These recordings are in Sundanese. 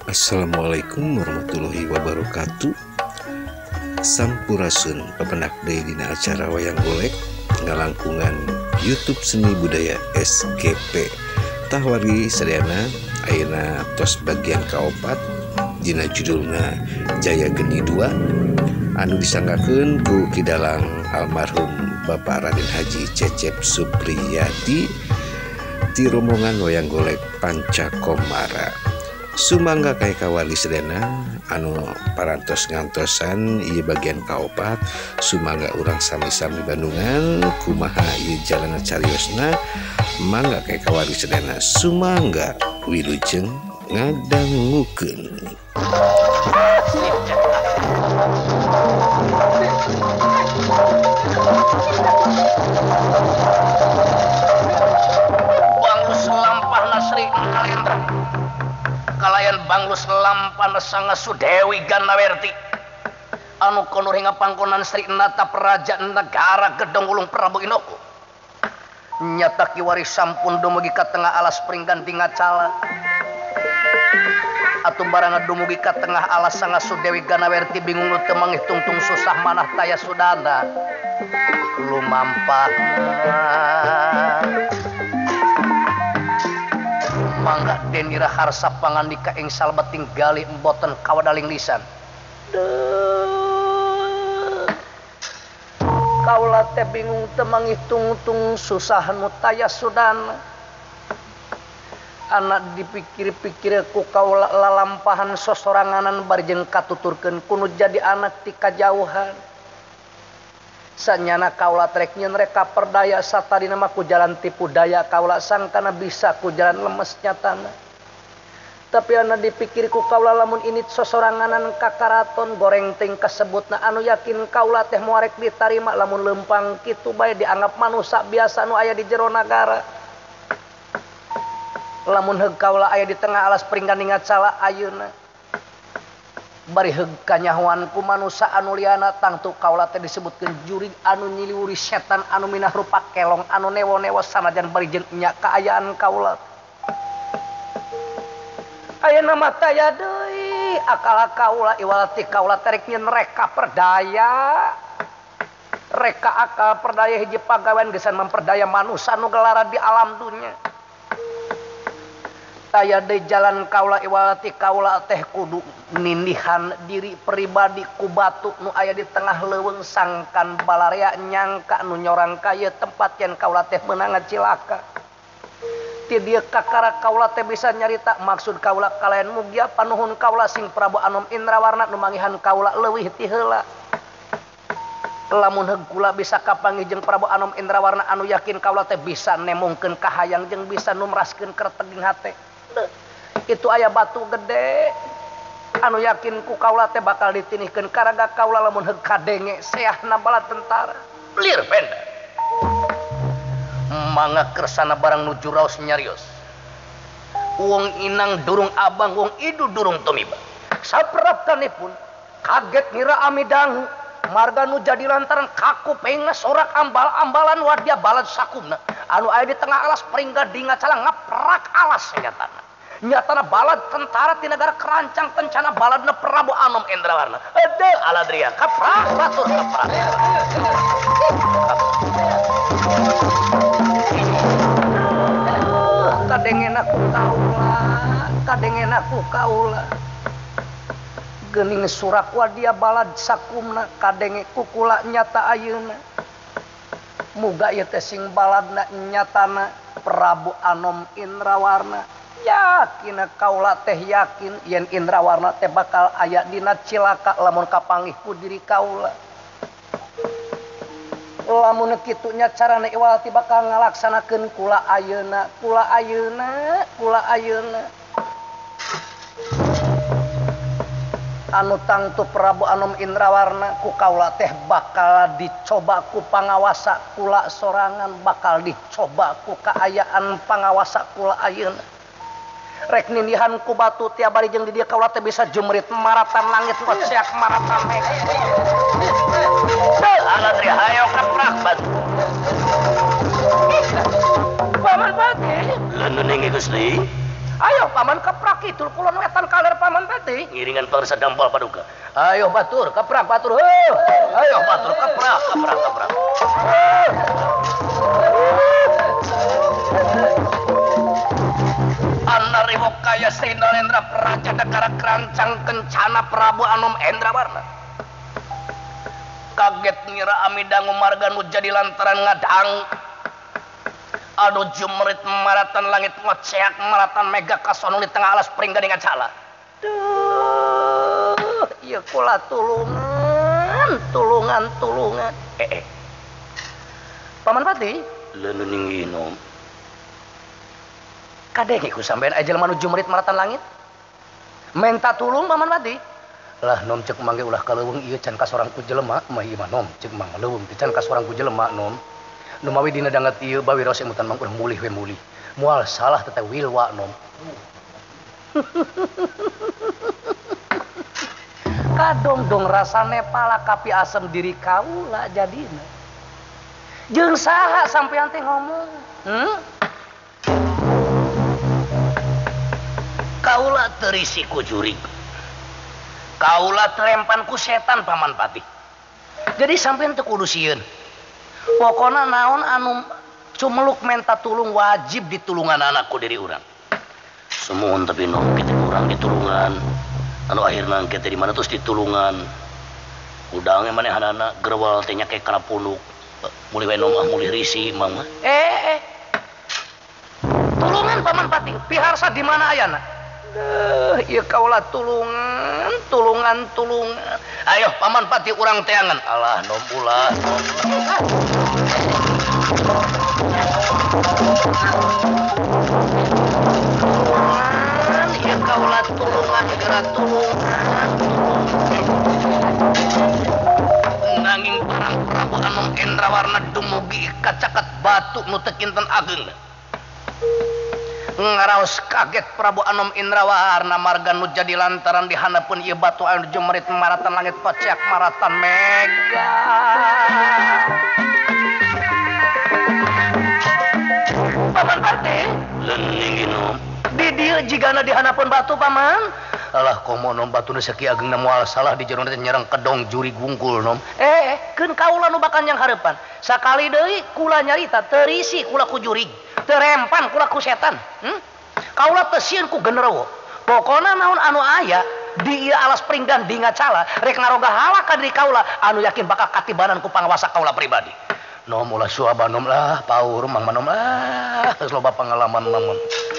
Assalamualaikum warahmatullahi wabarakatuh. Sampurasun pepenak deui dina acara wayang golek ngalangkungan YouTube Seni Budaya SGP. Tah wargi sadayana ayeuna tos bagian kaopat dina judulna Jaya Geni 2 anu disanggakeun ku Ki Dalang almarhum Bapak Raden Haji Cecep Supriyadi ti rombongan wayang golek Pancakomara. Sumangga kae kawargi sadayana anu parantos ngantosan ieu bagian kaopat, sumangga urang sami-sami bandungan kumaha ieu jalana cariosna. Mangga kae kawargi sadayana, sumangga wilujeng ngadangukeun. Kalayan banglus lampana sanga Sudewi Ganawerti anu konur hingga pangkonan Sri Nata Praja Negara Gedong Ulung Prabu Inoko nyata kiwari sampun dumugi ka tengah alas pringgan tingacala atuh barang dumugi ka tengah alas sanga Sudewi Ganawerti bingung nu teu mangih tungtung susah manah taya sudana lumampah mangga denira harsa pangandika ing salbeting gali emboten kawadaling lisan. Kaula teh bingung teu mangih tungtung susah nu taya sudana. Anak dipikir-pikir ku kaula lalampahan sosoranganan bari jeung katuturkeun ku nu jadi anak ti kajauhan. Sanyana kaula trek nyeun reka perdaya satadina mah ku jalan tipu daya kaula sangkana bisa ku jalan lemes nyatana. Tapi ana dipikir ku kaula lamun ini sosoranganan ka karaton goreng ting kasebutna anu yakin kaula teh moarek ditarima lamun leumpang kitu bae dianggap manusa biasa nu aya di jero nagara. Lamun heug kaula aya di tengah alas pringgan ngacala ayeuna. Bari heug kanyahoan ku manusa anu liana tangtu kaula teh disebutkeun jurig anu nyiliwuri setan anu minah rupa kelong anu newo-newo sanajan bari jeung nya kaayaan kaula. Ayeuna mah taya deui akal kaula iwal ti kaula terek nyeun reka perdaya. Reka akal perdaya hiji pagawean geus memperdaya manusa nu gelara di alam dunya. Taya deui jalan kaula iwalati kaula teh kudu nindihan diri pribadi ku batu nu aya di tengah leuweung sangkan balarea nyangka nu nyorang ka ieu tempat yen kaula teh meunang cilaka. Ti dieu kakara kaula teh bisa nyarita maksud kaula kalayan mugia panuhun kaula sing Prabu Anom Indrawarna nu mangihan kaula leuwih ti heula. Lamun heug kula bisa kapanggih jeung Prabu Anom Indrawarna anu yakin kaula teh bisa nemongkeun kahayang jeung bisa numraskeun kerteging hate. Itu aya batu gede anu yakin ku kaula teh bakal ditinihkeun karaga kaula lamun heug kadenge seahna bala tentara. Lir benda. Mangga kersana barang nuju raos nyarios. Wong inang durung abang, wong idu durung tumiba. Sapraptanipun kaget ngira amidangu marga nu jadi lantaran kaku pengen sorak ambal-ambalan wadia balad sakumna anu aya di tengah alas pringga dingacala ngaprak alas nyatana. Nyatana balad tentara ti negara kerancang kencana baladna Prabu Anom Indrawarna. Ede aladria kaprak batur kaprak. Kadengen aku kaula, kadengen aku kaula. Geuning surak wadia balad sakumna kadenge kukula nyata ayeuna. Muga ieu teh sing baladna nyatana Prabu Anom Indrawarna. Yakin kaula teh yakin yen Indrawarna teh bakal aya dina cilaka lamun kapanggih ku diri kaula. Lamun kitu nya carana iwal ti bakal ngalaksanakeun kula ayeuna, kula ayeuna, kula ayeuna. Anu tangtu Prabu Anom Indrawarna ku kaula teh bakal dicoba ku pangawasa kula sorangan, bakal dicoba ku kaayaan pangawasa kula ayeuna. Rek nindihan ku batu tiap bari jeung di dieu kaula teh bisa jumrit maratan langit koceak maratan mega. Aladri hayo kaprak batu. Paman Patih. Leuneuning Gusti. Ayo paman keprak kidul kulon wetan kaler paman. Paman Pati ngiringan pangersa dampal paduka. Ayo batur keprak batur. Heuh. Ayo batur keprak keprak keprak. Anariwo kaya Sri Narendra Praja Dakara Krancang Kencana Prabu Anom Endrawarna. Kaget ngira amidangu marga nu jadi lantaran ngadang. Aduh jumrit maratan langit ngoceak maratan mega kasonung di tengah alas pringgading ngacala. Duh, ieu kula tulungan, tulungan, tulungan. Paman Pati, leuneuning nginom. Kadenge ku sampean aya jelema nu jumrit maratan langit. Menta tulung Paman Pati. Lah nom cek mangge ulah kaleuweung ieu can kasorang ku jelema, mah ieu mah nom cek mang leuweung teh can kasorang ku jelema nom. Nu mawi dina danget ieu bawi raos emutan mang ulah mulih we mulih. Moal salah teh wilwa nom. Kadongdong rasane pala kapi asem diri kaula jadina. Jeung saha sampean teh ngomong? Kaula terisi ku jurig. Kaula terempan ku setan Paman Pati. Jadi sampean teu kudu sieun. Pokona naon anu cumeluk menta tulung wajib ditulungan anakku diri urang. Sumuhun tapi nom kita kurang ditulungan. Anu akhirna kita di mana terus ditulungan. Udangnya manehanana gerwal teh nyake kana punuk. Mulih we nom ah mulih risi mang mah. Tulungan Paman Pati, piharsa di mana ayana? Duh, ieu kaula tulungan, tulungan, tulungan. Ayo Paman Pati urang teangan. Alah nom ulah. Tulungan, ieu kaula tulungan, geura tulungan, tulungan. Nanging parang Prabu Anom Endrawarna dumugi kacaket batu nu teu kinten ageung. Ngaraos kaget Prabu Anom Indrawarna marga nu jadi lantaran di handapeun ieu batu anu jemrit maratan langit paceak maratan mega. Paman Pati, leuning inom. Di dieu jigana di handapeun batu paman. Alah komo nom batu nu sakieu ageungna moal salah di jero teh nyerang kedong juri gungkul nom. Keun kaula nu bakal nyang hareupan. Sakali deui kula nyarita terisi kula ku jurig. Terempan kula ku setan. Kaula teu sieun ku genderuwo. Pokona naon anu aya di ieu alas pringgan di ngacala rek ngaroga halak ka diri kaula anu yakin bakal katibanan ku pangawasa kaula pribadi. Nom ulah suaba nom lah paur mang manom lah geus loba pengalaman mang.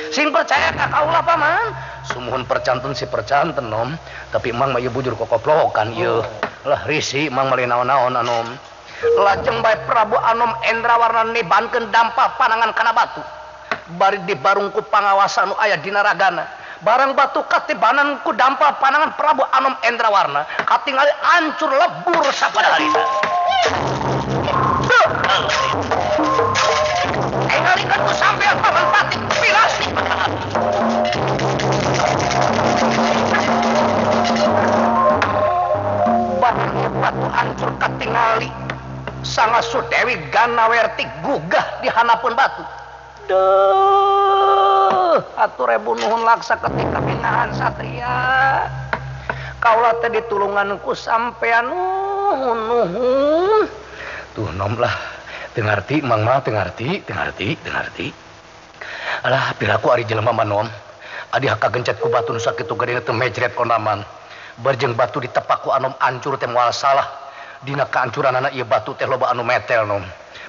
Sing percaya ka kaula paman. Sumuhun percanten si percanten nom, tapi mang mah ieu bujur kokoplokan ieu. Lah risi mang mali naon-naon anom. Lajeng bae Prabu Anom Endrawarna nibankeun dampa panangan kana batu. Bari dibarung ku pangawasa nu aya dina ragana. Barang batu katibanan ku dampa panangan Prabu Anom Endrawarna katingali hancur lebur sapada harita. Engalikeun ku sampean Paman Pati pilasi. Barang batu hancur katingali Sanga Sudewi Ganawerti gugah di hanapun batu. Duh, atuh rebu nuhun laksa ketika pinahan satria. Kaula teh ditulungan ku sampean nuhun nuhun. Tuh nom lah, teu ngarti mang mah teu ngarti, teu ngarti, teu ngarti. Alah piraku ari jelema mah nom. Adi hak kagencet ku batu nu sakitu gedena teu mejret konaman. Barjeng batu ditepak ku anom ancur teh moal salah. Dina kehancuran anak ieu batu teh loba anu metel nom.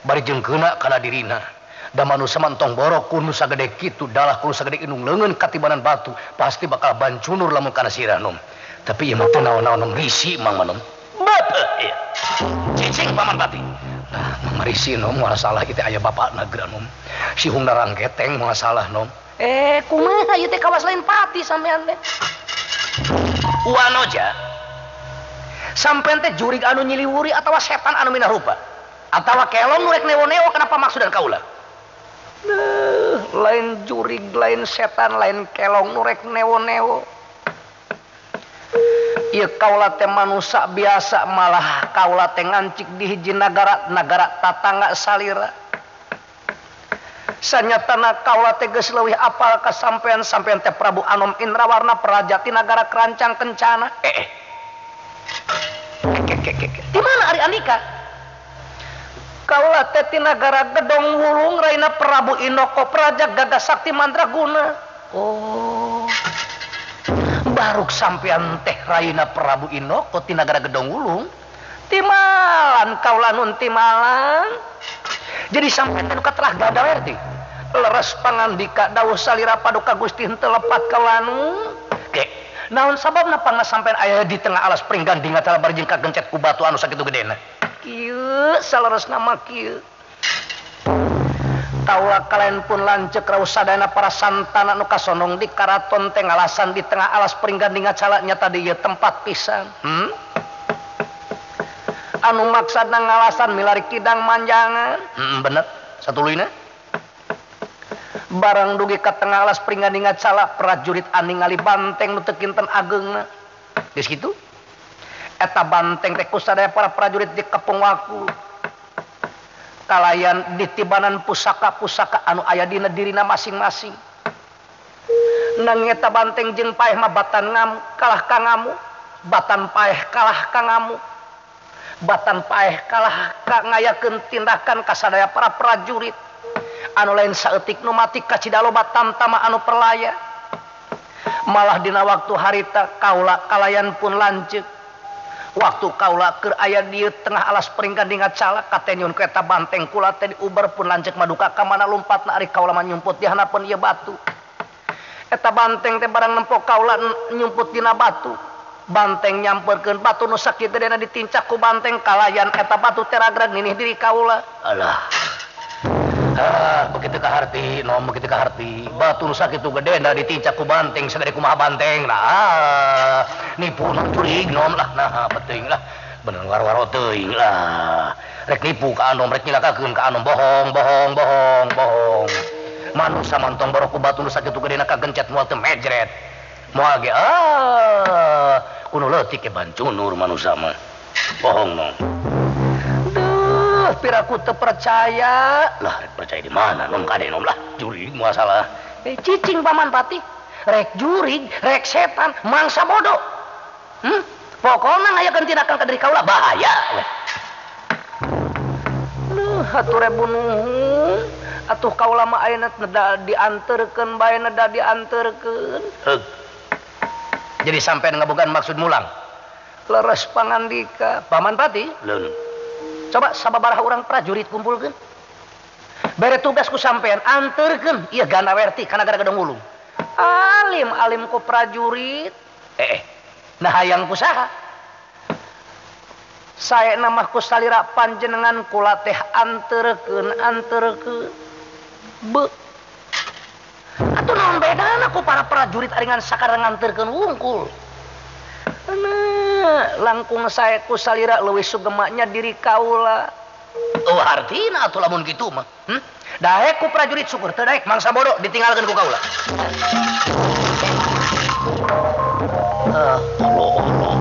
Bari jeung keuna kana dirina. Da manusia mah entong borok ku nu sagede kitu dalah ku nu sagede indung leungeun katibanan batu pasti bakal bancunur lamun kana sirah nom. Tapi ieu mah teu naon-naon nom risi mang mah nom. Bapak ieu. Cicing Paman Pati. Nah, mang risi nom moal salah ieu teh aya bapakna geura nom. Si hungna rangketeng moal salah nom. Kumaha ieu teh kawas lain pati sampean teh. Wanoja sampean teh jurig anu nyiliwuri atawa setan anu minarupa atawa kelong nu rek newo-newo kenapa maksudan kaula? Lain jurig, lain setan, lain kelong nu rek newo-newo. Ieu kaula teh manusia biasa malah kaula teh ngancik di hiji nagara, nagara tatangga salira. Sanyatana kaula teh geus leuwih apal ka sampean, sampean teh Prabu Anom Indrawarna praja ti nagara Kerancang Kencana. Di mana ari andika? Kaula teh ti nagara Gedong Wulung raina Prabu Indoko praja Gagah Sakti Mandraguna. Oh. Baruk sampean teh raina Prabu Indoko ti nagara Gedong Wulung. Timalan kaula nun timalan. Jadi sampean teh nu katerah gadawer teh. Leres pangandika dawuh salira paduka Gusti henteu lepat kaulanu. Ge, naon sababna pangna sampean aya di tengah alas pringgan di ngatala bari jeung kagencet ku batu anu sakitu gedena? Kieu saleresna mah kieu. Kaula kalayan pun lanceuk raos sadayana para santana nu kasonong di karaton teh ngalasan di tengah alas pringgan di ngacala nyata di ieu tempat pisan. Anu maksudna ngalasan milari kidang manjangan. Bener satuluyna. Barang dugi ka tengah alas pringgan di ngacala prajurit aningali banteng nu teu kinten ageungna. Geus kitu eta banteng teh ku sadaya para prajurit dikepung waku. Kalayan ditibanan pusaka-pusaka anu aya dina dirina masing-masing. Nang eta banteng jeung paeh mah batan ngam kalah ka ngamu, batan paeh kalah ka ngamu. Batan paeh kalah ka ngayakeun tindakan ka sadaya para prajurit. Anu lain saeutik nu mati kacida loba tamtama anu perlaya. Malah dina waktu harita kaula kalayan pun lanceuk. Waktu kaula keur aya di tengah alas pringgan di ngacala katenyun ku eta banteng kula teh diuber pun lanceuk maduka ka mana lumpatna ari kaula mah nyumput di handapeun ieu batu. Eta banteng teh barang nempo kaula nyumput dina batu. Banteng nyamperkeun batu nu sakitu gedena ditincak ku banteng kalayan eta batu teh ragrag ninih diri kaula. Alah. Ah, begitu kaharti, nom begitu kaharti. Batu nu sakitu gedena ditincak ku banteng sagede kumaha banteng. Nah, nipu nom curig nom lah. Nah, beteuing lah. Bener war-waro teuing lah. Rek nipu ka anom, rek nyilakakeun ka anom, bohong, bohong, bohong, bohong. Manusa mantong boro ku batu nu sakitu gedena kagencet moal teu mejret. Moal ge ah, kuno leutik ge bancunur manusa mah. Bohong nom. Piraku teu percaya. Lah, rek percaya di mana nom kade nom lah. Jurig moal salah. Cicing paman patih. Rek jurig, rek setan, mangsa bodoh. Pokona ngayakeun tindakan ka diri kaula bahaya we. Duh, hatur ribu nuhun. Atuh kaula mah ayeuna neda dianterkeun bae neda dianterkeun. Heug. Jadi sampean ngabogaan maksud mulang. Leres pangandika paman patih. Leun. Coba sababaraha urang prajurit kumpulkeun. Bere tugas ku sampean anterkeun ieu Gandawerti ka nagara Gedong Wulung. Alim-alim ku prajurit. Nah hayang ku saha? Saena mah ku salira panjenengan kula teh anterkeun anterkeun. Be. Atuh naon bedana ku para prajurit aringan sakarang nganterkeun wungkul. Nah, langkung sae ku salira leuwih sugemanya diri kaula. Oh, artina atuh lamun kitu mah. Daek ku prajurit syukur teu daek mangsa bodoh ditinggalkeun ku kaula. Allah.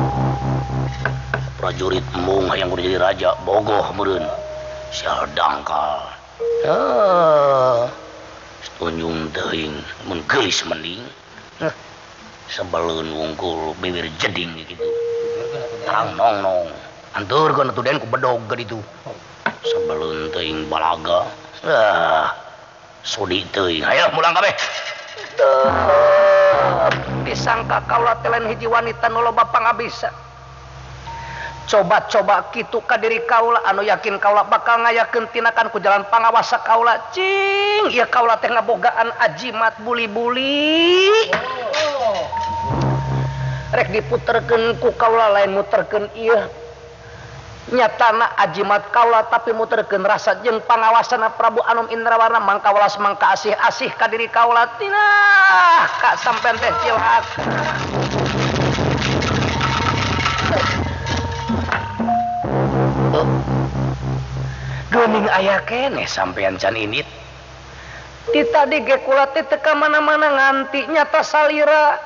Prajurit embung hayang kudu jadi raja bogoh meureun. Sial dangkal. Setunjung teuing mun geulis mending. Sebeleun wungkul bibir jeding gitu. Terang nong nong. Anturkeun atuh den ku bedog ka ditu. Sebeleun teuing balaga. Sudi teuing. Hayo mulang kabeh. Disangka kaula teh lain hiji wanita nu loba pangabisa. Coba-coba kitu ka diri kaula anu yakin kaula bakal ngayakeun tindakan ku jalan pangawasa kaula. Cing, ieu kaula teh ngabogaan ajimat buli-buli. Rek diputerkeun ku kaula lain muterkeun ieu. Nyatana ajimat kaula tapi muterkeun rasa jeung pangawasana Prabu Anom Indrawarna mangka welas mangka asih-asih ka diri kaula. Tinah ka sampean teh cilaka. Geuning aya keneh sampean can indit. Ti tadi ge kula teh teu ka mana-mana nganti nyata salira.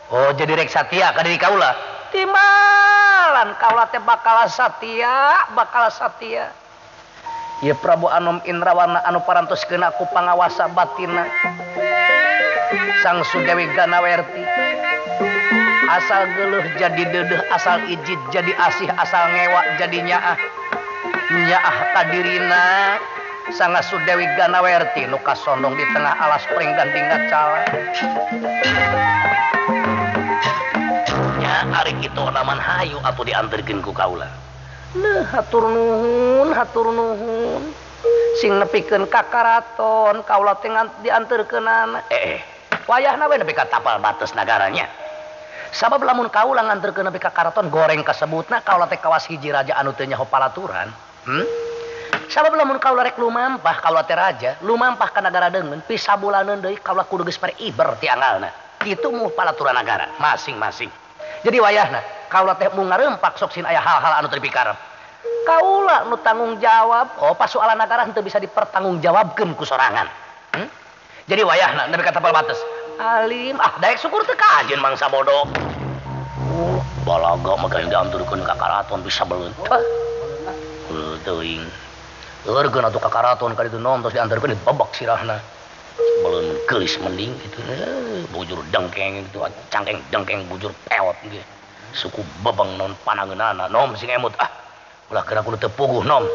Oh, jadi rek satia ka diri kaula. Timalan kaula teh bakal satia, bakal satia. Ieu Prabu Anom Indrawarna anu parantos kena ku pangawasa batinna Sang Sudewi Ganawerti. Asal geuleuh jadi deudeuh, asal ijid jadi asih, asal ngewa jadi nyaah. Nyaah kadirina Sang Sudewi Ganawerti nu kasondong di tengah alas pring ganting ngacala. Nya ari kitu naman hayu atuh dianterkeun ku kaula. Nah, hatur nuhun, hatur nuhun. Sing nepikeun ka karaton, kaula teh dianterkeunana. Wayahna we nepi ka tapal batas nagaranya. Sabab lamun kaula nganterkeun nepi ka karaton goreng kasebutna kaula teh kawas hiji raja anu teu nyaho palaturan. Sabab lamun kaula rek lumampah kaula teh raja, lumampah ka nagara deungeun pisabulaneun deui kaula kudu geus pare iber ti anggalna. Kitu muh palaturan nagara masing-masing. Jadi wayahna kaula teh mung ngarempak sok sin aya hal-hal anu teu dipikarep. Kaula nu tanggung jawab, oh pasualan nagara henteu bisa dipertanggungjawabkeun ku sorangan. Jadi wayahna nepi ka tapal batas. Alim, ah daek syukur teu kajeun mangsa bodoh. Balaga mah geuning dianturkeun ka karaton bisa beuleun. Heuh teuing. Eurkeun atuh ka karaton ka ditu nom tos dianturkeun dibebek sirahna. Beuleun geulis mending kitu. Bujur dengkeng kitu, cangkeng dengkeng bujur pewot ge. Suku bebeng non panangeunana nom sing emut ah. Ulah geura kudu teu puguh nom.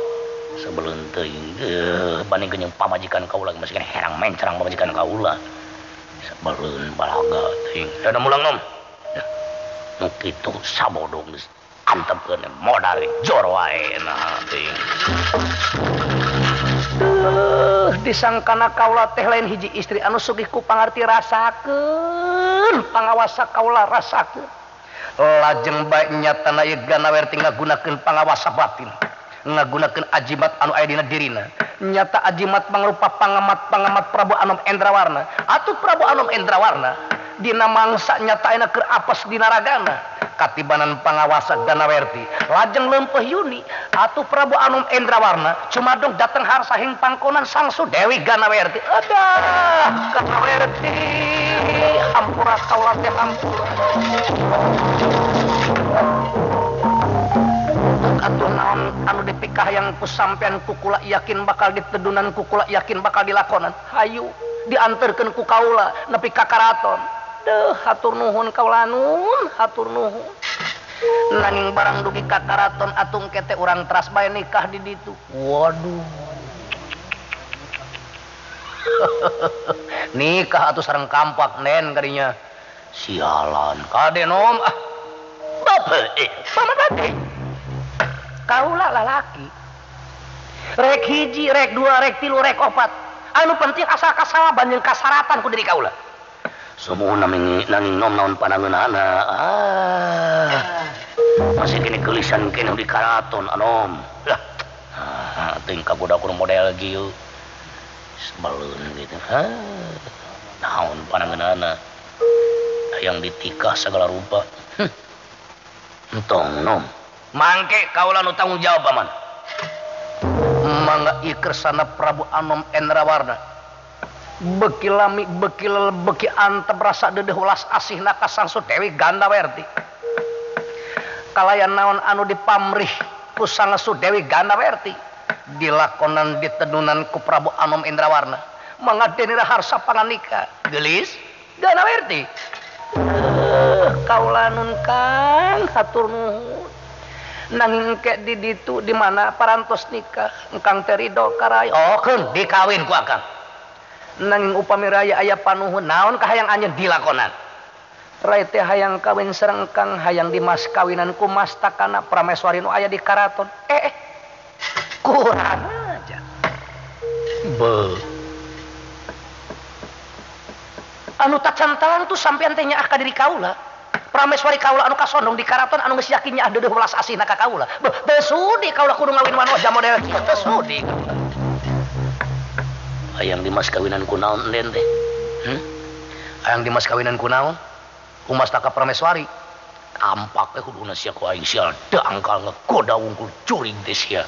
Sebelum teuing bandingkeun jeung pamajikan kaula masih keneh herang mencerang pamajikan kaula. Sebelum balaga teuing. Da mulang nom. Nu kitu sabodo geus antepkeun modal jor wae nah teuing. Disangkana kaula teh lain hiji istri anu sugih ku pangarti rasakeun, pangawasa kaula rasakeun. Lajeng bae nyatana ieu Ganawerti ngagunakeun pangawasa batin, ngagunakeun ajimat anu aya dina dirina. Nyata ajimat mangrupa pangamat-pangamat Prabu Anom Indrawarna. Atuh Prabu Anom Indrawarna dina mangsa nyata ayeuna keur apes dina ragana. Katibanan pangawasa Ganawerti lajeng leumpeuh yuni. Atuh Prabu Anom Indrawarna cumadong dateng harsahing pangkonan Sang Sudewi Ganawerti. Adah Ganawerti, hampura kaula teh hampura. Atuh naon anu dipikahayang ku sampean ku kula yakin bakal ditedunan ku kula yakin bakal dilakonan. Hayu dianterkeun ku kaula nepi ka karaton. Deuh hatur nuhun kaula nun, hatur nuhun. Nanging barang dugi ka karaton atung kete urang teras bae nikah di ditu. Waduh. Nikah atuh sareng kampak nen kadinya. Sialan kade nom ah. Bapak paman bade. Kaula lalaki. Rek hiji, rek dua, rek tilu, rek opat. Anu penting asal kasawaban jeung kasaratan ku diri kaula. Sumuhun nanging nom naon panangeunana. Ah. Masih kene geulisan kene di karaton anom. Lah. Ah, teuing kagoda ku model kieu. Sebeleun gitu. Ha. Naon panangeunana. Hayang ditikah segala rupa. Entong nom. Mangke kaula nu tanggung jawab paman. Mangga ieu kersana Prabu Anom Indrawarna. Beki lami, beki lel, beki antep rasa dedeh welas asihna ka Sang Sudewi Ganawerti. Kalayan naon anu dipamrih ku Sang Sudewi Ganawerti dilakonan ditedunan ku Prabu Anom Indrawarna. Mangga dene harsa panganika geulis Ganawerti. Kaula nun Kang hatur nuhun. Nanging ke di ditu di mana parantos nikah engkang teh ridho ka rai. Oh keun dikawin ku akang. Nanging upami raya aya panuhun naon kahayang anjeun dilakonan. Rai teh hayang kawin sareng engkang hayang dimas kawinan ku mastakana prameswari nu aya di karaton. Kurang aja. Be. Anu tacantalan tuh sampean teh nyaah ka diri kaula. Prameswari kaula anu kasondong di karaton anu geus yakin nyaah deudeuh welas asihna ka kaula. Beuh, teu sudi kaula kudu ngawin wanoja model kieu, teu sudi kaula. Hayang dimas kawinan ku naon den teh? Hayang dimas kawinan ku naon? Ku mastaka prameswari. Kampak teh kuduna sia ku aing sial dangkal ngegoda wungkul jurig teh sia.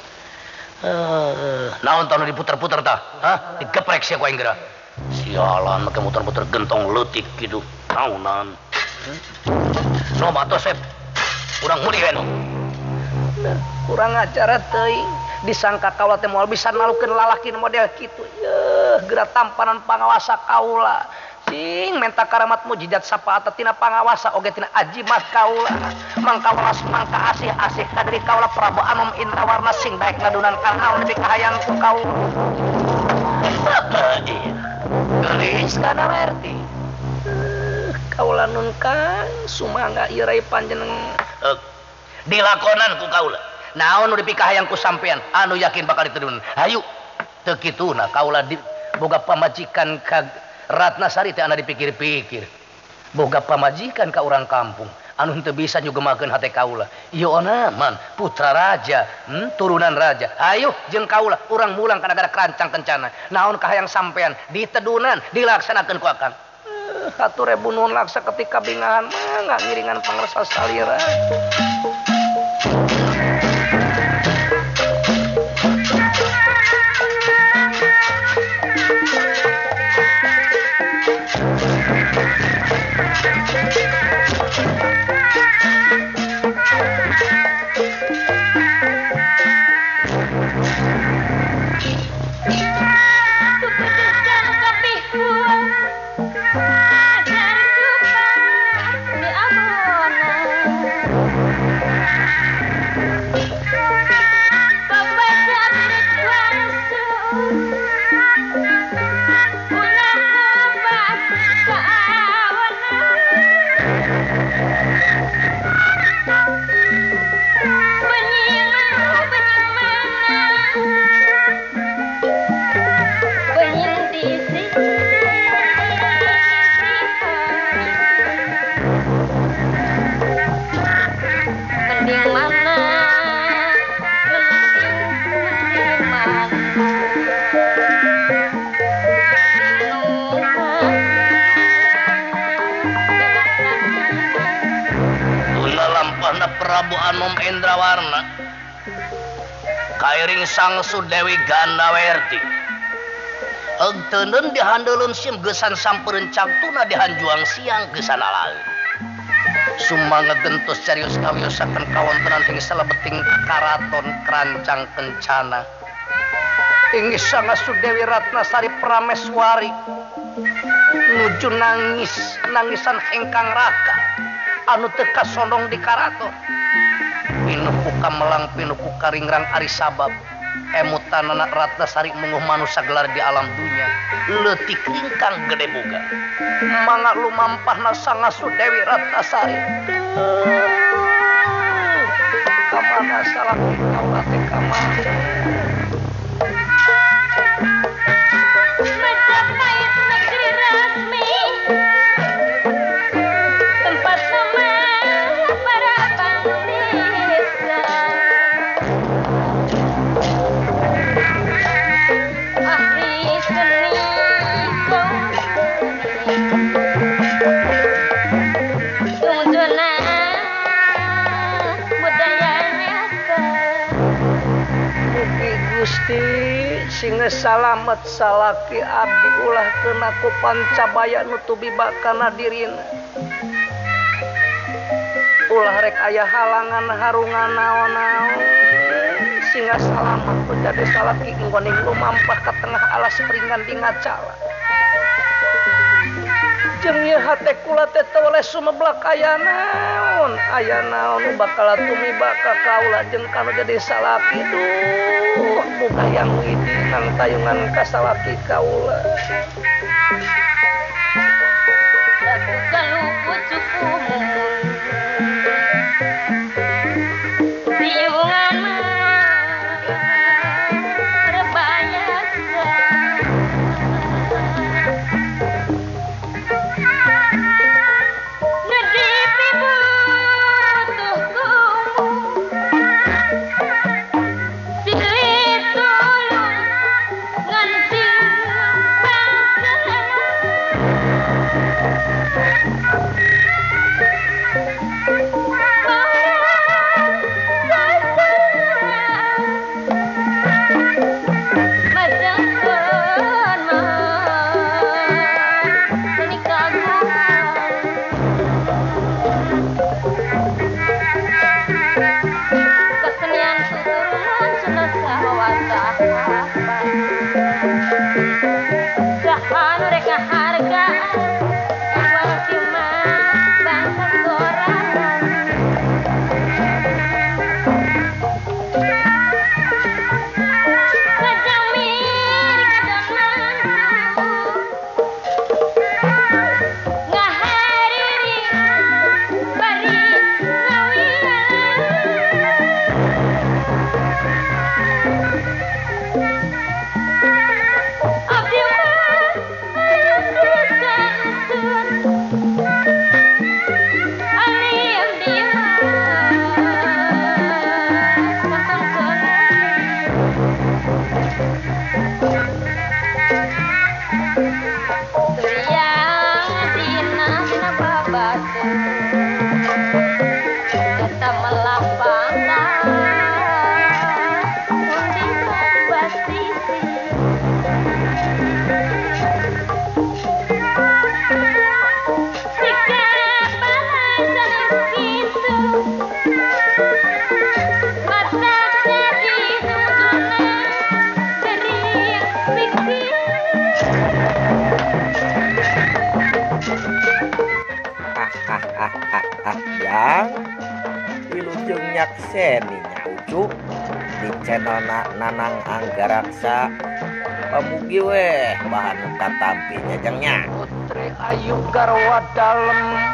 Naon tah nu diputer-puter tah? Hah? Digeprek sia ku aing geura. Sialan make muter-muter gentong leutik kitu. Naonan. Nom atuh Sep. Urang muli we nom. Kurang ajar teuing. Disangka kaula teh moal bisa nalukeun lalaki model kitu. Yeuh, geura tampanan pangawasa kaula. Sing menta karamat mujizat sapaat tina pangawasa oge tina ajimat kaula. Mangka welas mangka asih-asih ka diri kaula Prabu Anom Indrawarna sing daek ngadunan kanaon dipikahayang ku kaula. Geulis kana werti. Kaula nun Kang sumangga ieu rai panjenengan. Dilakonan ku kaula. Naon nu dipikahayang ku sampean anu yakin bakal ditedunan. Hayu teu kituna kaula di boga pamajikan ka Ratnasari teh anu dipikir-pikir. Boga pamajikan ka urang kampung anu henteu bisa nyugemakeun hate kaula. Ieu onaman putra raja, turunan raja. Ayo jeung kaula urang mulang ka nagara Krancang Kencana. Naon kahayang sampean ditedunan dilaksanakeun ku akang. Hatur ribu nuhun laksa ketika bingahan mangga ngiringan pangersa salira. Prabu Anom Indrawarna kairing Sangsu Dewi Gandawerti eug teuneun dihandeulun sim geusan sampereun cangtuna dihanjuang siang geusan alaeun. Sumangga gentos carios kawiyosaken kawontenan ing salebeting karaton Krancang Kencana. Inggih Sangsu Dewi Ratnasari Prameswari nuju nangis nangisan ingkang raka anu teu kasondong di karaton. Pinuku kamelang pinuku karingrang ari sabab emutanana Ratnasari munguh manusa gelar di alam dunya leutik ringkang gede boga. Mangga lumampahna Sangasu Dewi Ratnasari. Kamana salaki kaula teh kamana? Majapahit negeri resmi tempat nama para bangsa ahli seni tunjuna budaya nyata. Mugi Gusti singa salamet salaki abdi ulah kena ku pancabaya nu tumiba kana dirina. Ulah rek aya halangan harungan naon-naon singa salamet ku jadi salaki nggoning lumampah ka tengah alas pringan di ngacala. Jeung ieu hate kula teh teu oleh sumeblak aya naon nu bakal tumiba ka kaula jeung kanu jadi salaki. Duh muga yang widi nang tayungan ka salaki kaula. Seninya Ucu di channel Nanang Anggaraksa. Pamugi weh bahan katampinya jangnya. Putri Ayu garwa dalem,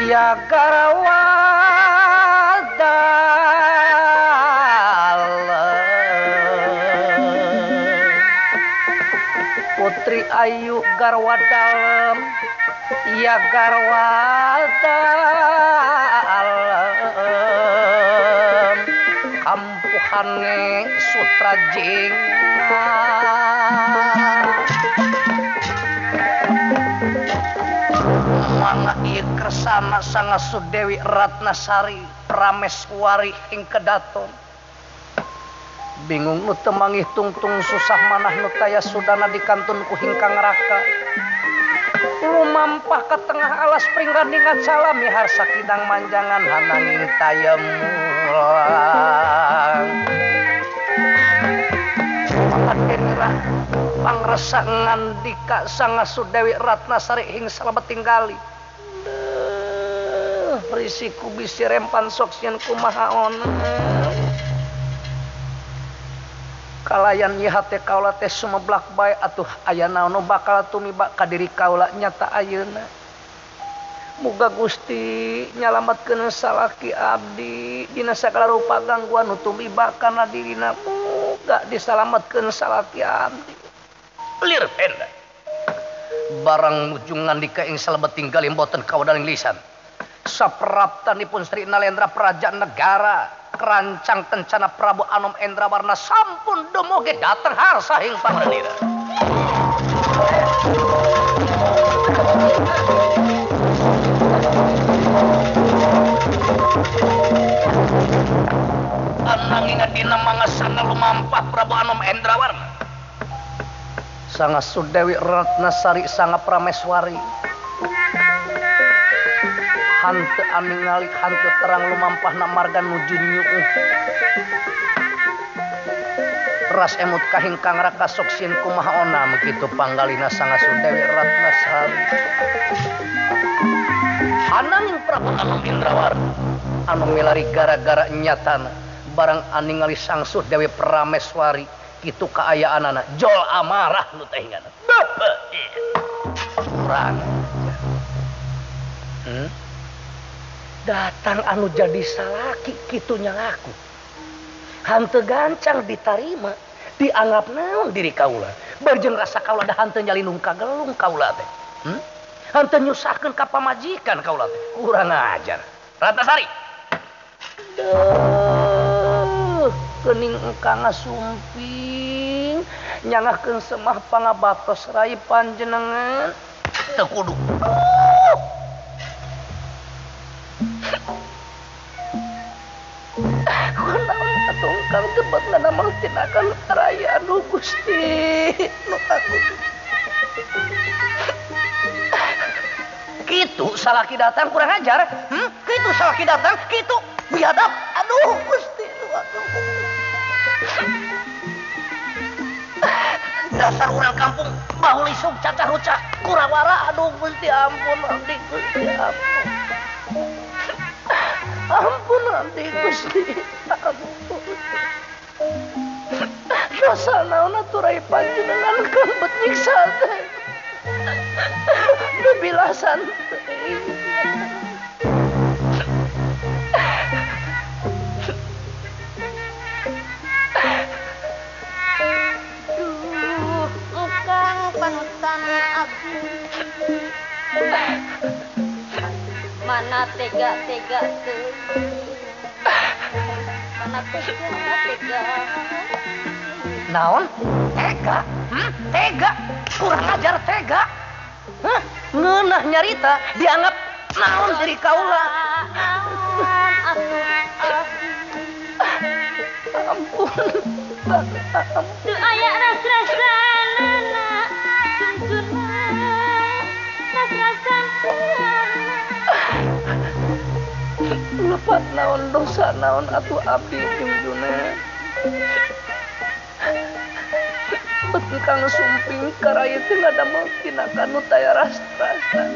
ya garwa dalem. Putri Ayu garwa dalem, ya garwa dalem. Kampuhane sutra jingga. Mangga ieu kersana Sanga Sudewi Ratnasari Prameswari ing kedaton. Bingung nu teu mangih tungtung susah manah nu taya sudana dikantun ku hingkang raka. Lumampah ke tengah alas pringgandingan salami harsa kidang manjangan hananging taya mulang. Pangadenirah pangresa ngandika Sanga Sudewi Ratnasari ing salebeting gali. Risiku bisi rempan sok sieun kumaha ona. Kalayan ieu hate kaula teh sumeblak bae atuh aya naon nu bakal tumiba ka diri kaula nyata ayeuna. Muga Gusti nyalametkeun salaki abdi dina sagala rupa gangguan nu tumiba kana dirina, muga disalametkeun salaki abdi. Lir penda. Barang nuju ngandika ing salebeting gali boten kawedaling lisan. Sapraptanipun Sri Nalendra Praja Negara kerancang kencana Prabu Anom Endrawarna sampun dumugi dateng harsa ing pangranira. Ananging dina mangasana lumampah Prabu Anom Endrawarna. Sanga Sudewi Ratnasari Sanga Prameswari hanteu aningali hanteu terang lumampahna marga nuju nyuuh. Ras emut ka hingkang raka sok sieun kumaha ona kitu panggalina Sanga Sudewi Ratnasari. Ananging Prabu Anom Indrawarna anu milari gara-gara nyatana barang aningali Sang Sudewi Prameswari kitu kaayaanana jol amarah nu teh hingana. Bapak kurang datang anu jadi salaki kitunya ngaku hanteu gancang ditarima dianggap naon diri kaula barjeun rasa kaula da hanteu nyalinung ka gelung kaula teh hanteu nyusahkeun ka pamajikan kaula teh kurang ajar Ratnasari. Duh geuning engkang ngasumping nyangahkeun semah pangabatos rai panjenengan teu kudu. Kunaon atuh kang tebet ngadamel tinakan raya anu Gusti nu agung. Kitu salaki datang kurang ajar, Kitu salaki datang, kitu biadab. Aduh Gusti nu agung. Dasar urang kampung bahu lisung cacah rucah kurawara. Aduh Gusti ampun abdi Gusti ampun. Ampun nanti Gusti ampun. Dosa naon atuh rai panjenengan kang bet nyiksa teh. Bebilasan teh. Duh, engkang panutan abdi. Mana tega-tega tuh, mana tega-tega. Naon? Tega? Tega? Kurang ajar tega? Hah? Ngeunah nyarita dianggap naon diri kaula. Ampun. Teu aya ras-rasanana, junjuna ras-rasan. Lepat naon dosa naon atuh abdi junjuna. Bet kang sumping karaya teu ngadamel tinakan nu taya ras-rasan.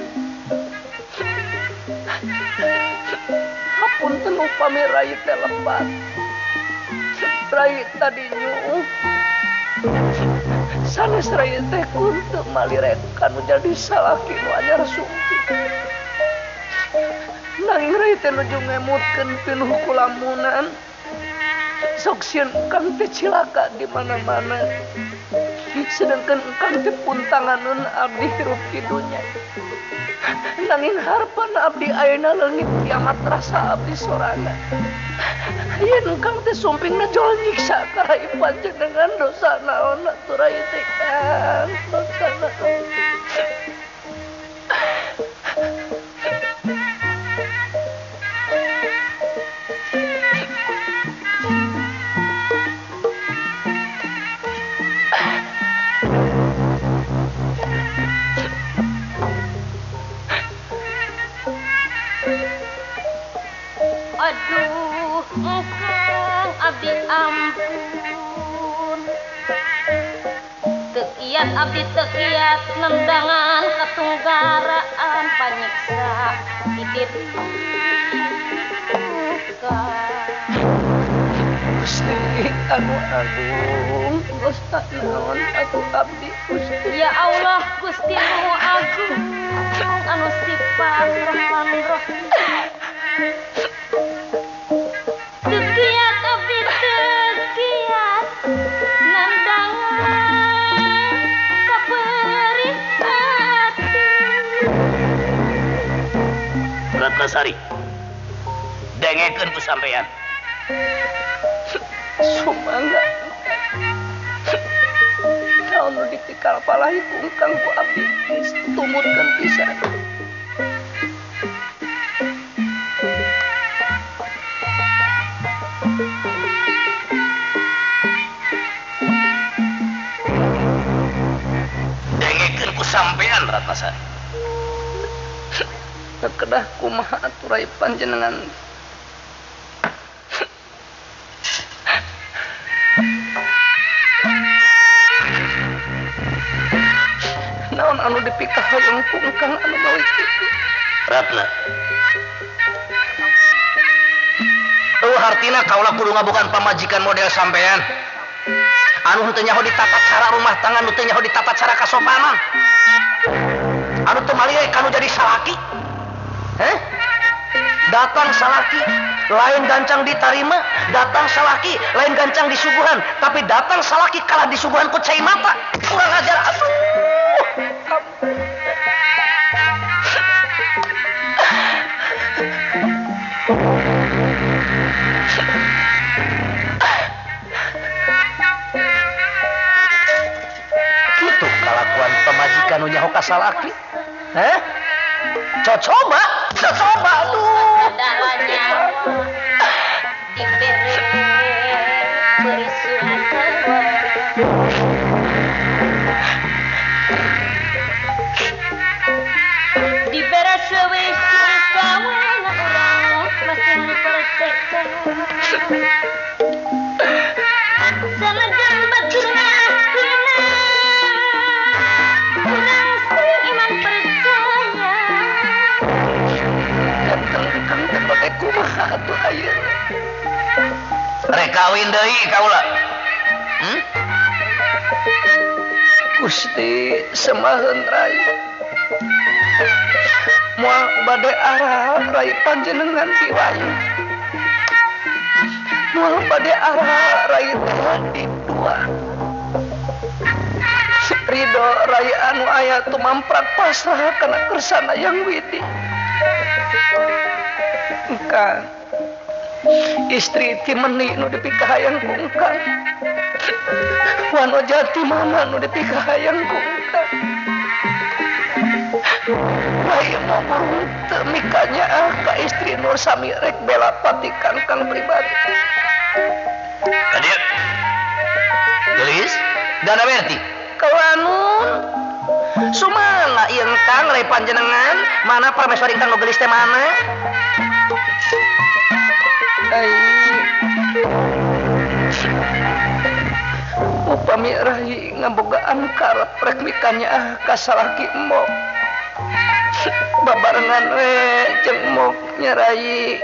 Punten upami rai teh lepat. Rai tadi nyuuh. Sanes rai teh kunteu malirek kanu jadi salaki nu anyar sumping. Nanging rai teh nuju ngemutkeun pinuh kulamunan. Sok sieun engkang teh cilaka di mana-mana. Sedangkan engkang teh puntanganeun abdi hirup di dunya. Nanging harapan abdi ayeuna leungit kiamat rasa abdi sorangan. Yen engkang teh sumpingna jol nyiksa ka rai panjenengan dosa naon atuh rai teh Kang, dosa naon. Aduh, engkang abdi ampun. Tekiat abdi tekiat nendangan katunggaraan panyiksa didiri Gusti anu agung, dosa naon atuh abdi Gusti. Ya Allah Gusti nu agung anu sifat Rahman Rahim. Tekiat abdi tekiat nandangan kaperih hati. Ratnasari, dengekeun ku sampean. Sumangga naon nu ditikal palahi ku engkang ku abdi geus tumutkeun pisan. Dengekeun ku sampean Ratnasari. Kedah kumaha atuh rai panjenengan. Naon anu dipikahoyong ku engkang anu mawi kitu? Ratna. Eueuh hartina kaula kudu ngabogaan pamajikan model sampean. Anu henteu nyaho ditata cara rumah tangga, nu teu nyaho ditata cara kasopanan. Anu teu malire kanu jadi salaki. Heh? Datang salaki lain gancang ditarima, datang salaki lain gancang disuguhan, tapi datang salaki kalah disuguhan ku cai mata. Kurang ajar atuh. Kitu kalakuan pamajikan nu nyaho ka salaki. Heh? Cocoba, cocoba lu. Rek kawin deui kaula. Gusti semaheun rai. Moal bade arah rai panjenengan diwayu. Moal bade arah rai teh dua. Ridho rai anu aya tumamprak pasrah kana kersana yang widi. Engkang istri ti meni nu dipikahayang ku engkang. Wano jati mana nu dipikahayang ku engkang. Rai mau burung teu mikanyaah ka istri nur sami rek bela patikan kang pribadi. Hadir. Gelis, dana berarti. Kawanun sumangga ieu engkang rai panjenengan mana prameswari engkang nu geulis teh mana? Ai upami rai ngabogaan karep rek mikanyaah ka salaki embok. Babarengan we jeung embok nya rai.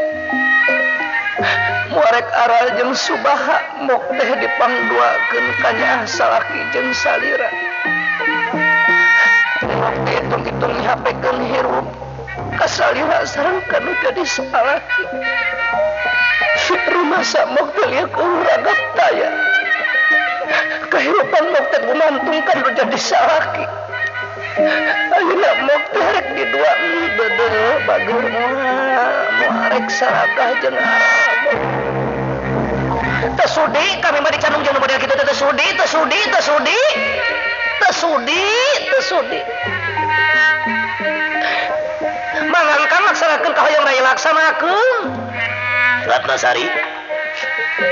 Muarek aral jeung subaha mok teh dipangduakeun ka nyaah salaki jeung salira. Mok teh hitung-hitung mihapekeun hirup ka salira sareng kanu jadi salaki. Rumasa mok teh lieur ragap taya. Kehidupan mok teh gumantung kanu jadi salaki. Ayeuna mok teh rek di dua deudeuh bager moal moarek sarakah jeung aral. Teu sudi kami mah dicandung jeung nu model kitu teh sudi teu sudi teu sudi teu sudi teu sudi. Mangangkang laksanakeun kahoyong raya laksanakeun. Ratnasari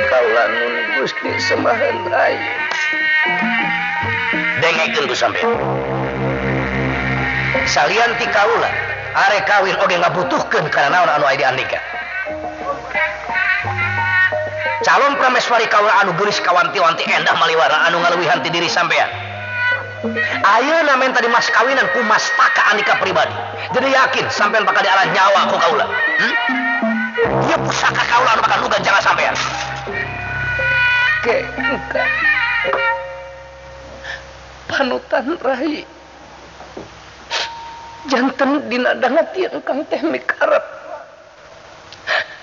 kaula nun Gusti semahan rai. Dengekeun ku sampean. Salian ti kaula arek kawin oge ngabutuhkeun kana naon anu aya di andika. Calon prameswari kaula anu geulis kawanti-wanti endah maliwara anu ngaleuwihan ti diri sampean. Ayeuna menta di mas kawinan ku mastaka andika pribadi. Jadi yakin sampean bakal dialah nyawa ku kaula. Ieu pusaka kaula anu bakal lugan jangan sampean. Ke engka. Panutan rai. Janten dina dangat ieu engkang teh mikarep.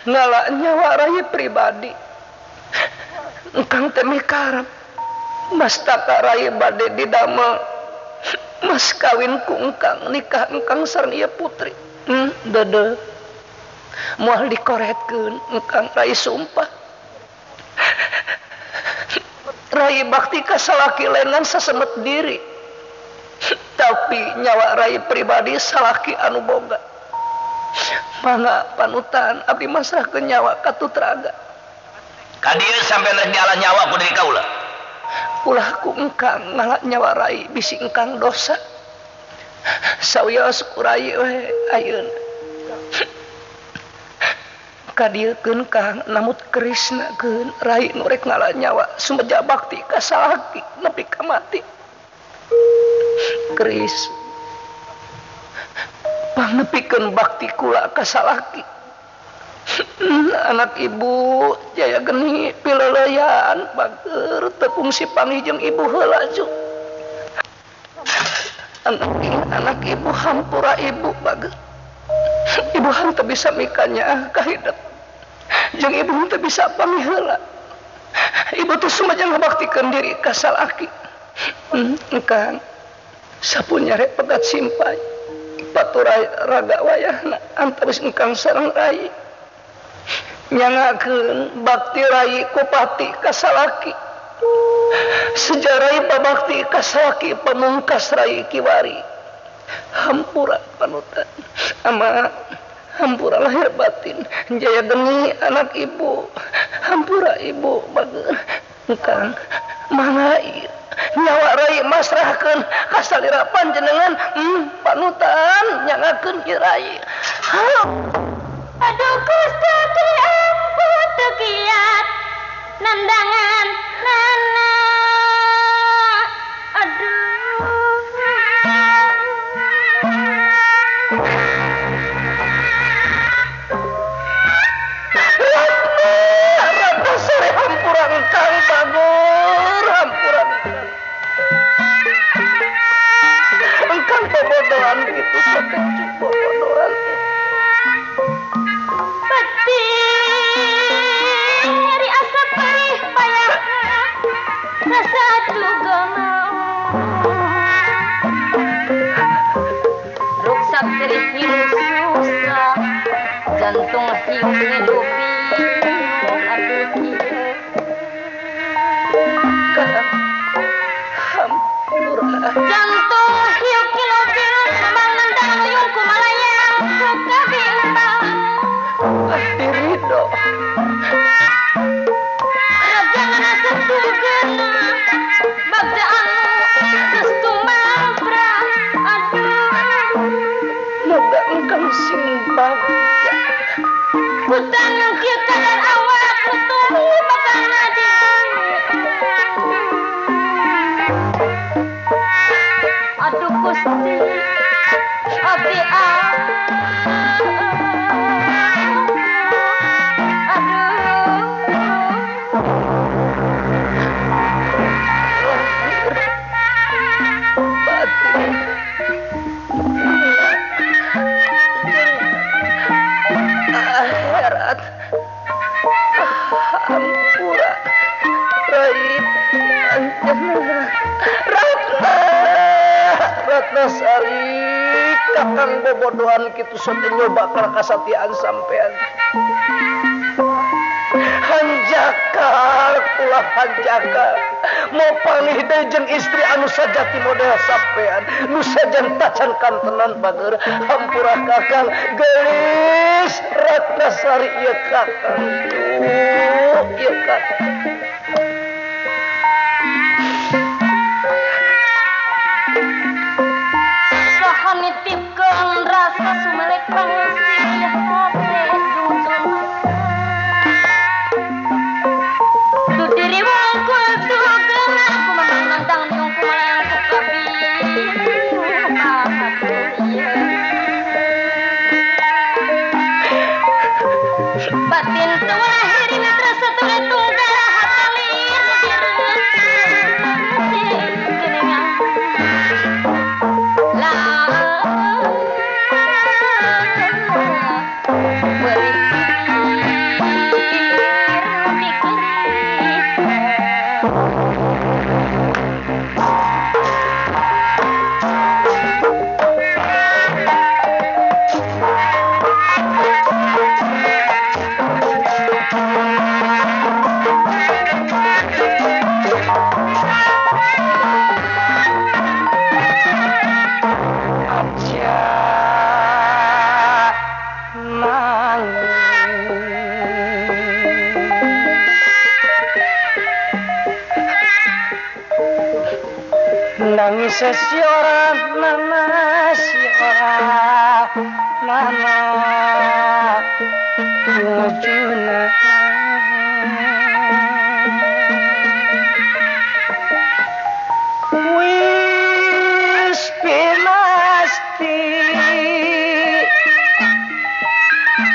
Ngala nyawa rai pribadi. Engkang teh mikarep mastaka rai bade didamel mas kawin ku engkang nikah engkang sareng ieu putri. Deudeuh moal dikoretkeun engkang rai sumpah. Rai bakti ka salaki lain sasemet diri. Tapi nyawa rai pribadi salaki anu boga. Mangga panutan abdi masrahkeun nyawa ka tutraga. Ka dieu sampean rek dialah nyawa ku diri kaula. Ulah ku engkang ngala nyawa rai bisi engkang dosa. Sawios ku rai we ayeuna. Ka dieu keun kang namut Krisna keun rai nu rek ngala nyawa sumeja bakti ka salaki nepi ka mati. Kris pangnepikeun bakti kula ka salaki. Anak ibu jaya geni pileleyan bager teu kungsi panggih jeung ibu heula ju. Anak ibu hampura ibu bager. Ibu henteu bisa mikanyaah ka hidup. Jeung ibu henteu bisa panggih heula. Ibu teh sumaja ngabaktikeun diri ka salaki. Engkang sampun nyare pegat simpai paturai raga wayahna antawis engkang sareng rai nyangakeun bakti rai kupati ka salaki sejarai pabakti ka salaki pamungkas rai kiwari. Hampura panutan ama hampura lahir batin jaya geni anak ibu hampura ibu bager engkang mangga nyawa rai masrahkeun ka salira panjenengan panutan nyangakeun ieu rai. Aduh Gusti ampun teu kiat nandangan nana. Aduh Ratna sore hampura engkang bagur hampura engkang bobodohan kitu sakecu bobodohan. Peti nyeri asa perih payah rasa duga mau ruksak perih hidup susah jantung hiup hidupi aduh kieu hampura jantung hiup kilo-kilo kembang nendang luyung kumalayang suka bimbang pasti ridho ragangan asap tugena bagja anu geus tumabra aduh moga engkang sing bagja hutang kieu kadar awak rutuh bakal ngadi. Aduh Gusti abdi aduh. Ratnasari kakang bobodohan kitu sote nyoba kasatiaan sampean. Hanjakal kula hanjakal mau panggih deui jeung istri anu sajati model sampean nu sajan tacan kantenan bager hampura kakang geulis Ratnasari ieu kakang ieu kakang. Saha nitipkeun rasa sumelek pangsi hate jujuna diri wongkul tugena kumaha nantang niung kumaha ku kabi batin tua hiri mitra satore tunggal hatalir la nangis siora nana siora nana jujuna wis pinasti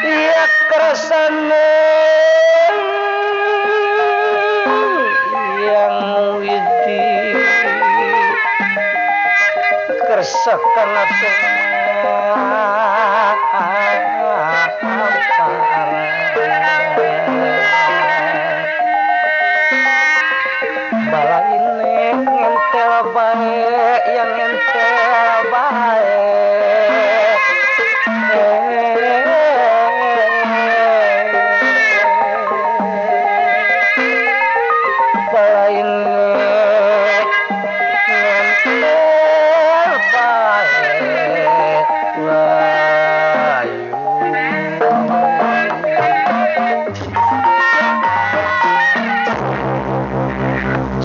ya kersane yang widi kersakan bala ini ngentel bae yang ngentel bae bala ini ngentel bae wayu.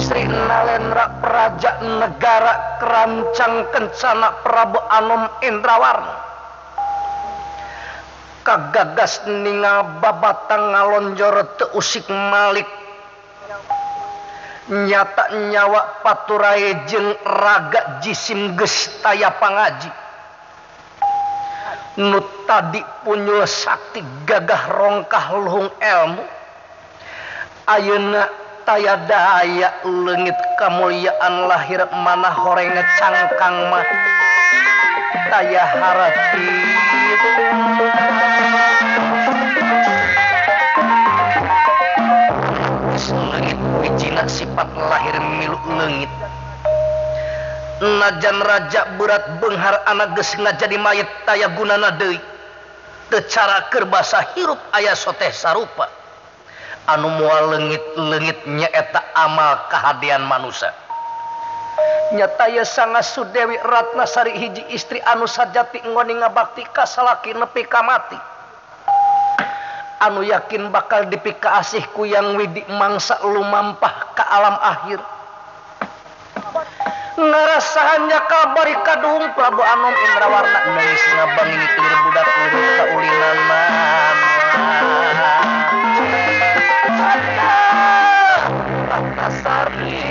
Sri Nalendra Praja Negara Kerancang Kencana Prabu Anom Indrawarna kagagas ningal babatang ngalonjor teu usik malik nyata nyawa paturai jeung raga jisim geus taya pangaji nu tadi punyul sakti gagah rongkah luhung elmu ayeuna taya daya leungit kamulyaan lahir mana horeng cangkang mah taya harati leungit wijina sifat lahir milu leungit najan raja berat beunghar anak geus ngajadi mayit taya gunana deui teu cara keur basa hirup aya soteh sarupa anu moal leungit-leungit nyaeta amal kahadean manusia. Nyata ye Sanga Sudewi Ratnasari hiji istri anu sajati ngoni ngabakti ka salaki nepi ka mati. Anu yakin bakal dipikaasih ku Yang Widi mangsa lumampah ka alam akhir. Ngarasahan nyakal bari kaduhung Prabu Anom Indrawarna nangis ngabangingi kelir budak leungit kaulinana. Ratnasari,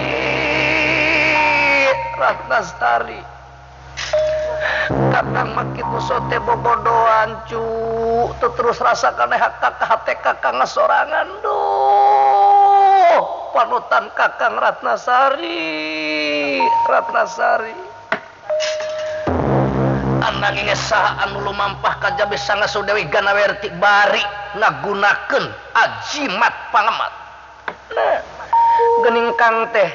Ratnasari, kakang makitu sote bobodoan cu, terus rasakan hak kakak hate kakang sorangan duh, panutan kakang Ratnasari, Ratnasari. Ananging saha anu lumampah kajabe Sanga Sudewi Ganawerti bari ngagunakeun ajimat pangemat. Nah, geuning kang teh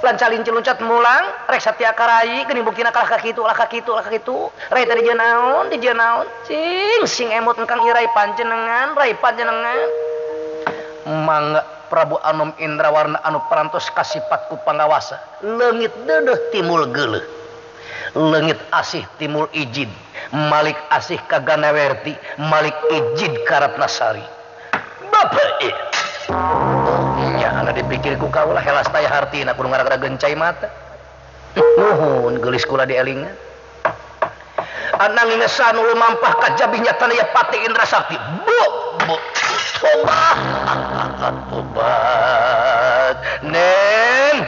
Lancalin ciluncat mulang rek satia karai geuning buktina kalah ka kitu lah ka kitu lah ka kitu. Rai teh dijieun naon dijieun naon cing sing emot engkang irai panjenengan rai panjenengan. Mangga Prabu Anom Indrawarna anu parantos kasipat ku pangawasa leungit deudeuh timul geuleuh leungit asih timul ijid Malik asih ka Ganawerti Malik ijid ka Ratnasari. Bapak ieu nya anu dipikir ku kaula helas taya hartina kudu ngara-gara gencai mata. Nuhun geulis kula dielingan. Ananging sanu lumampah ka jabih nyatana ya Patih Indra Sakti. Bu bu tobat tobat nen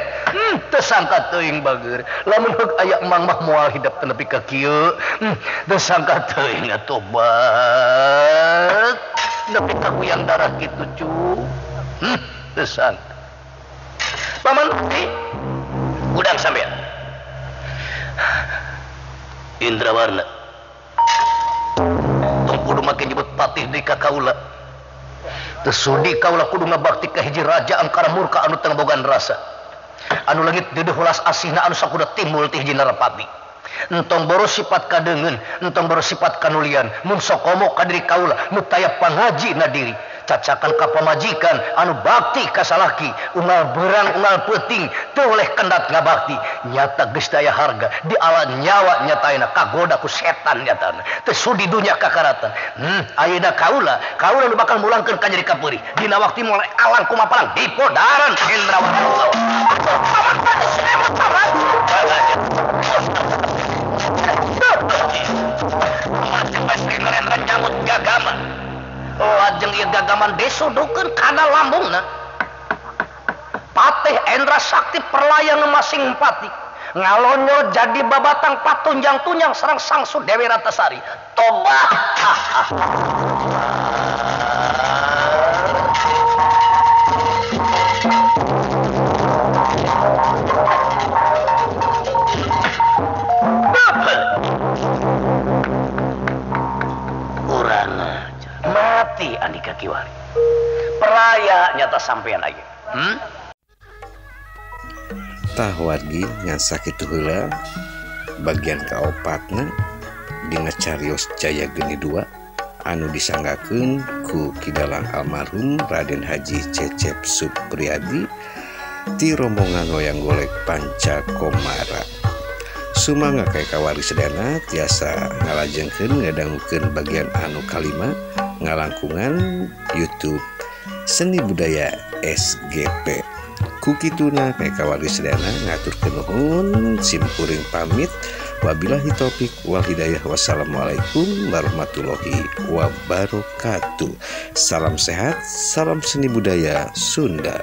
teu sangka teuing bager lamun heug aya emang mah moal hidep teu nepi ka kieu teu sangka teuing tobat nepi ka kuyang darah kitu cu teu sangka paman gudang sampean Indrawarna tong kudu make nyebut patih deui ka kaula teu sudi kaula kudu ngabakti ka hiji raja angkara murka anu teu ngabogaan rasa anu leungit deudeuh welas asihna anu sakuda timbul ti hiji narapati. Entong boros sifat kadeungeun, entong boros sifat kanulian, mun sokomo ka diri kaula nu taya pangaji na diri, cacakan ka pamajikan anu bakti ka salaki, unggal berang unggal peuting teu oleh kendat ngabakti, nyata geus daya harga di ala nyawa nyataina kagoda ku setan nyatana, teu sudi dunya kakaratan. Ayeuna kaula, kaula nu bakal mulangkeun ka nyeri kapeurih, dina waktu mulai alang kumapalang dipodaran Indrawarna. Paman patih semut paman. Nyamut gagaman lajeng ieu gagaman disodokeun kana lambungna Patih Endra Sakti perlayang masing pati ngalonyo jadi babatang patunjang-tunjang serang Sangsu Dewi Ratasari tobat. Mati Andika Kiwari peraya nyata sampean aja. Tah wargi ngan sakitu heula bagian kaopatna dina carios Jaya Geni 2 anu disanggakeun ku Kidalang almarhum Raden Haji Cecep Supriyadi ti rombongan wayang golek Panca Komara. Sumangga kae kawari sedana tiasa ngalajengkeun ngadangukeun bagian anu kalima ngalangkungan YouTube Seni Budaya SGP. Kukituna kae kawari sedana ngaturkeun nuhun simkuring pamit wabillahi taufik wal hidayah wassalamualaikum warahmatullahi wabarakatuh. Salam sehat, salam seni budaya Sunda.